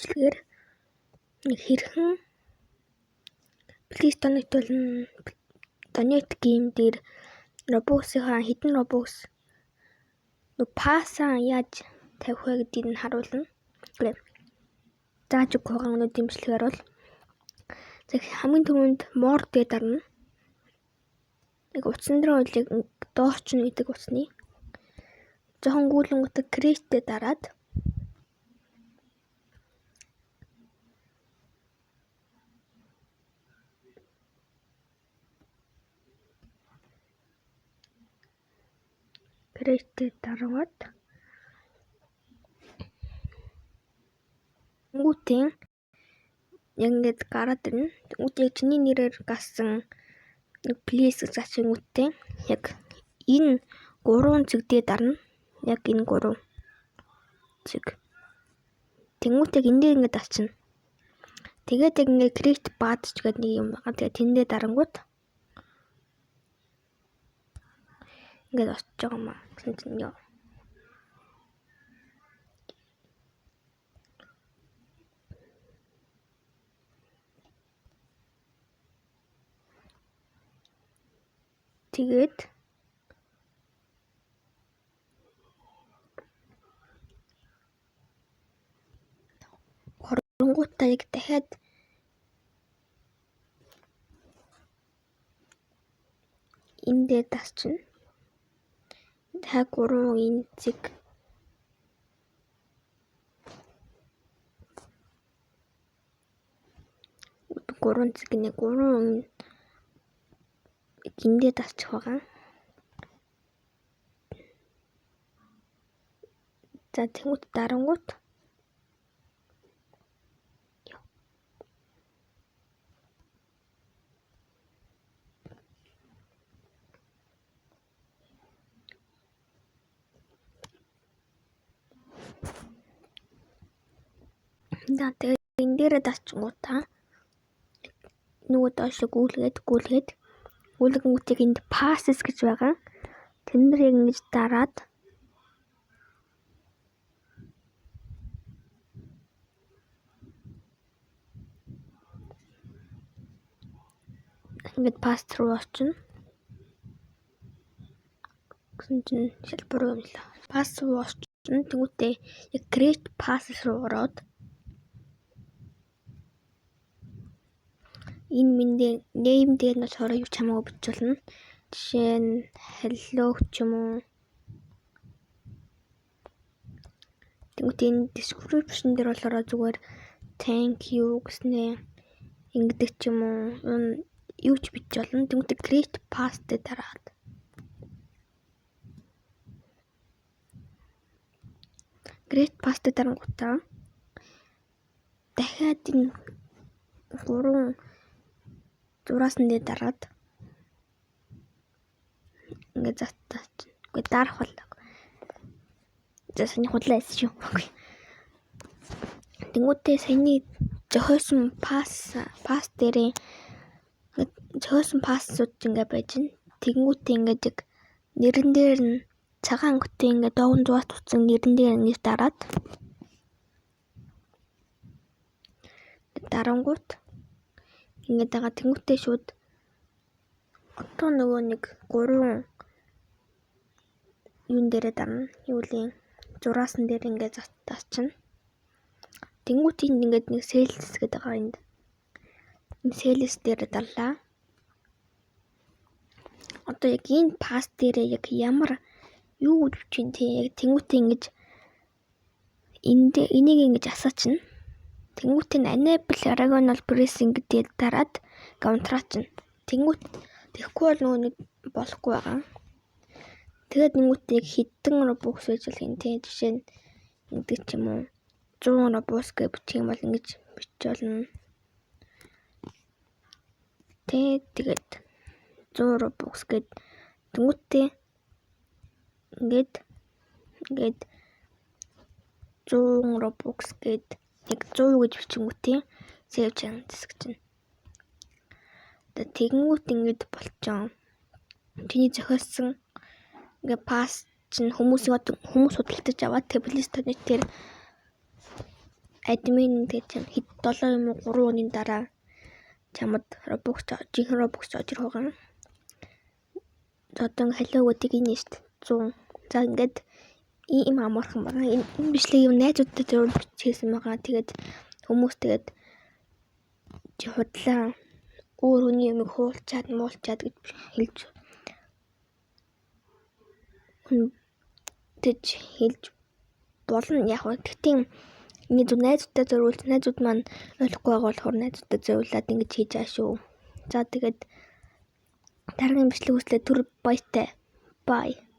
Бичлэгээр хэрхэн Please Donate болон Donate Game дээр Robux-ийнхаа хэдэн Robux нэг pass-аа яаж тавих вэ гэдгийг нь харуулна. Зааж өгөх байгаа өнөөдрийн бичлэгээр бол за хамгийн түрүүнд more дээр дарна. Яг утсан дээр бол яг дооч нь гэдэг утасны. Жохон гүйлэнгүүтээ create-тэй дараад create-тэй дараад гүтэн яг ингээд гараад ирнэ. Тэгвэл яг чиний нэрээр гарсан нэг please гэж ачингүүтээ яг энэ гурван цэг дээр дарна. Яг энэ гурван цэг. Тэнгүүт яг энэ дээр ингээд дарчна. Тэгээд яг ингээд create badge гэдэг нэг юм байгаа. Тэгээд тэндээ дарангууд ингээд очиж байгаа юм аа. Гэсэн чинь ёо. Тэгээд оронгуудаа яг дахиад энэ дээр дарчна. Дахиад гурван энэ зэг гурван зэг нэ гурван эндээ дарчих байгаа. За тэнгуут дарангуут за тэгээд энэ дээрээ дарчингуудаа нөгөө доошо гүйлгээд гүйлгээд гүйлгэнгүүтийг энд passes гэж байгаа. Тэн дээр яг ингэж дараад ингээд pass руу очино. Гэсэн чинь шал буруу юм лээ. Pass руу очино. Тэнгүүтээ яг create passes руу ороод энэ мэндээ name дээр нь болохоор юу ч хамаагүй бичиж болно. Жишээ нь hello ч юм уу. Тэнгүүт энэ description дээр болохоор зүгээр thank you гэснээ ингэдэг ч юм уу. Юу ч бичиж болно. Тэнгүүт create pass дээр дараад create pass дээр дарангуудаа дахиад энэ гурван зураасан дээр дараад ингээд заттаач. Үгүй дарах болоо. За саяны худлаа хэлсэн шүү. Тэнгүүтээ саяны зохиосон pass дээрээ ингээд зохиосон pass-ууд ингээд байж гин. Тэнгүүтээ ингээд яг нэрэн дээр нь цагаан өнгөтэй ингээд доогон зураас утсан нэрэн дээр ингээд дараад дарангуут ингээд байгаа. Тэнгүүтээ шууд одоо нөгөө нэг гурван юун дээрээ дарна. Юу лээ зураасан дээр ингээд дарчна. Тэнгүүт энд ингээд нэг sales гэдэг байгаа энд. Энэ sales дээр дарлаа. Одоо яг энэ pass дээрээ яг ямар юу гэж бичвэн те яг тэнгүүтээ ингэж энд энийг ингэж асаачна. Тэнгүүт нь enable regional pricing гэдээ дараад гантраач. Тэнгүүт тэгэхгүй бол нөгөө нэг болохгүй байгаа. Тэгээд нэнгүүт яг хэдэн Robux байж болох юм те жишээ нь ингэдэг ч юм уу 100 Robux гэж бичих юм бол ингэж бичиж болно. Тэ тэгээд 100 Robux гэд тэнгүүтээ ингээд ингээд 100 Robux гэд яг 100 гэж бичингүүтээ save changes гэж байна. Тэгэнгүүт ингэж болчоо. Чиний зохиосон ингээ pass чинь хүмүүсийн хүмүүс худалдаж аваад Please Donate дээр Админ тэгээд чам хэд 7 юм уу 3 өдрийн дараа чамд Robux, жинхэнэ Robux орж ирэх байгаа. За, одоо hello гэдэг энэ шүү дээ. 100. За, ингээд ийм амархан байгаа. Энэ бичлэг юм найзуудтай зориулж хийсэн байгаа. Тэгээд хүмүүс тэгээд чи худлаа, өөр хүний юмыг хуулчаад муулчаад гэж хэлж гэж хэлж болно. Яг нь гэхдээ ингэ зөв найзуудтай зориулж, найзууд маань ойлгохгүй байгаа болохоор найзуудтай зориулаад ингэж хийж байгаа шүү. За, тэгээд дараагийн бичлэг хүртэл түр баяртай. Bye.